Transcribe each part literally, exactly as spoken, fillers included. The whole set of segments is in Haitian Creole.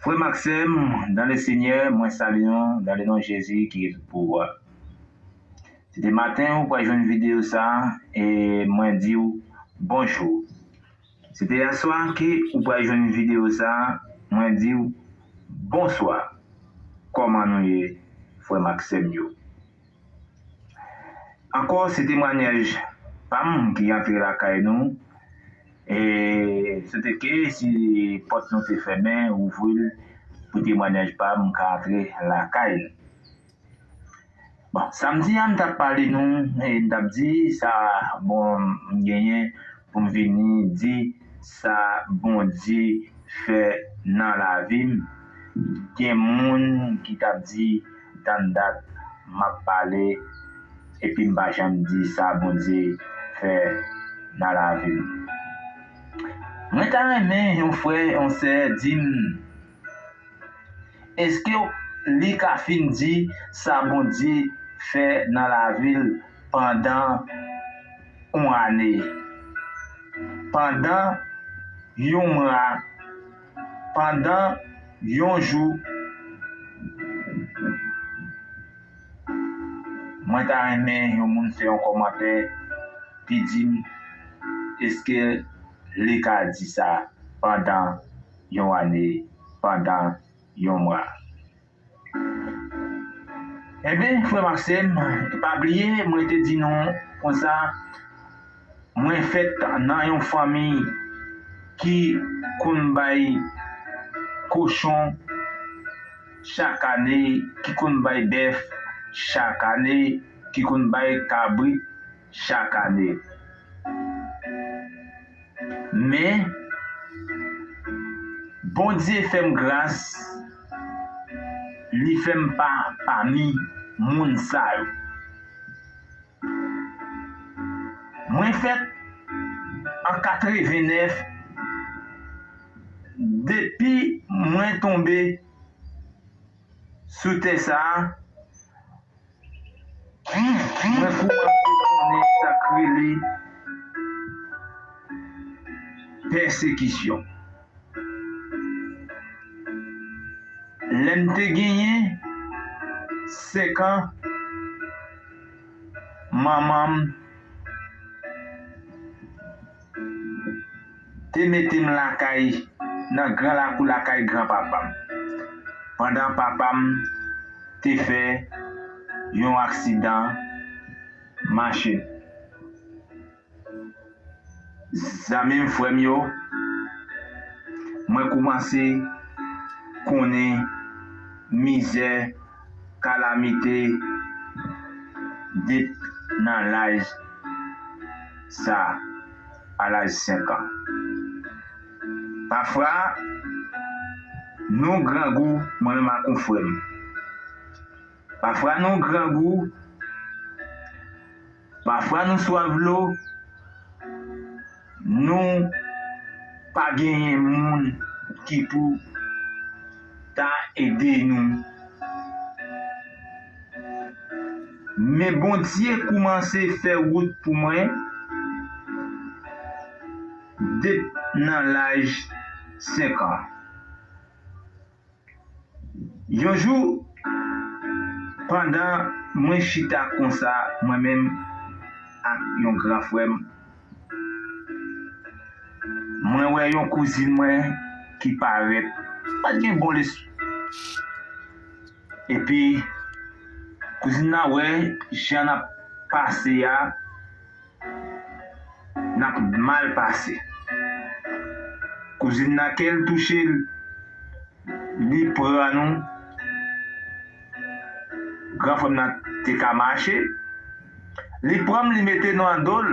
Frè m ak sè m, dans le Seigneur, mwen salye nou dans le nom Jezi ki gen tout pouvwa. Se te maten ou pral jwenn videyo sa a, e mwen di w bonjou. Se te yèswa ke ou pral jwenn videyo sa a, mwen di w bonswa. Kòman nou ye, frè m ak sè m yo? Ankò, se temwayaj pa m ki antre lakay nou. E se te ke si pòt nou te fèmen, ouvri l pou temwayaj pa m ka antre lakay nou. Bon, samdi a, m t ap pale nou, e m t ap di sa, bon, m genyen pou m vini di sa Bondye fè nan lavi m. Gen moun ki t ap di, tann dat m ap pale, epi m pa janm di sa Bondye fè nan lavi m. Mwen ta renmen yon frè, yon sè di m, èske li ka fin di sa Bondye fè nan lavi l pandan yon ane, pandan yon mwa, pandan yon jou? Mwen ta renmen yon moun fè yon kòmantè, pi di m, èske li ka di sa pandan yon ane, pandan yon mwa? Ebyen, frè m ak sè m, pa bliye, mwen te di nou konsa, mwen fèt nan yon fanmi ki konn bay kochon chak ane, ki konn bay bèf chak ane, ki konn bay kabrit chak ane. Men, Bondye fè m gras, li fè m pa pami moun sa yo. Mwen fèt an katrevenèf, depi mwen tonbe sou tè sa a, mwen koumanse konnen sa k rele pèsekisyon. Lè m te genyen senk an, manman m te mete m lakay, nan gran lakou lakay granpapa m, pandan papa m te fè yon aksidan machin. Zanmi m, frè m yo, mwen koumanse konnen mizè, kalamite depi nan laj sa, a laj senk an. Pafwa, nou grangou, mwen menm ak yon frè m. Pafwa, nou grangou, pafwa, nou swaf dlo, nou pa genyen moun ki pou ta ede nou. Men Bondye koumanse fè wout pou mwen depi nan laj senk an. Yon jou, pandan mwen chita konsa, mwen menm ak yon gran frè m, mwen wè yon kouzin mwen ki parèt, pa t gen bon lespri. Epi, kouzin nan wè jan n ap pase a, n ap mal pase. Kouzin nan, kè l touche l, li pran nou. Gran frè m nan te ka mache, Li pran m, li mete nou nan do l,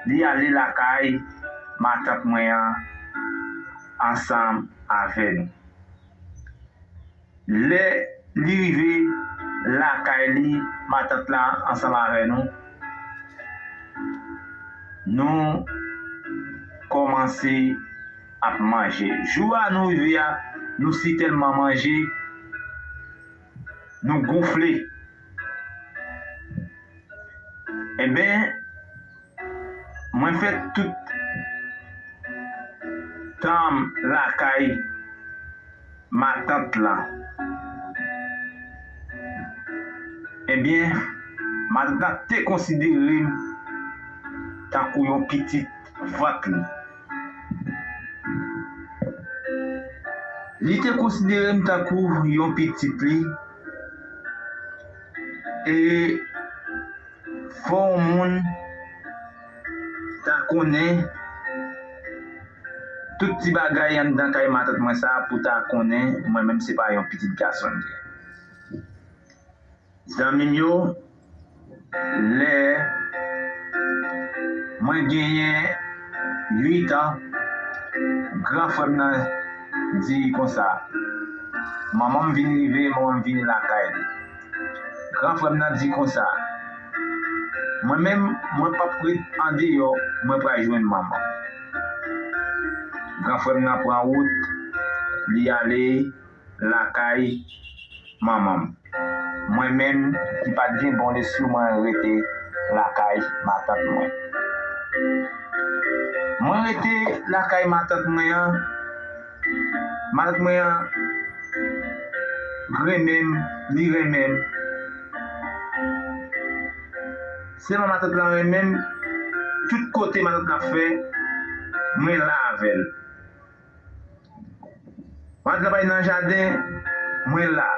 li ale lakay matant mwen an ansanm avè nou. Lè li rive lakay li, matant la ansanm avè nou, nou kòmanse ap manje. Jou a nou rive a, nou si tèlman manje, nou gonfle. Enben, mwen fè tout tan m lakay matant lan. Ebyen, matant la te konsidere m tankou yon pitit vant li. Li te konsidere m tankou yon pitit li, e fò yon moun ta konnen tout ti bagay anndan kay matant mwen sa pou ta konnen mwen menm se pa yon pitit gason m ye. Zanmi m yo, lè mwen genyen uit an, gran frè m nan di konsa, manman m vin rive, manman m vini lakay li. Gran frè m nan di konsa, mwen menm, mwen p ap ret andeyò, mwen pral jwenn manman m. Gran frè m nan pran wout, li ale lakay manman m. Mwen menm, ki pa t gen bon lespri, mwen rete lakay matant mwen. Mwen rete lakay matant mwen an, matant mwen an renmen m, li renmen m. Sèlman matant lan renmen m, tout kote matant lan fè, mwen la avè l. Matant lan pral nan jaden, mwen la.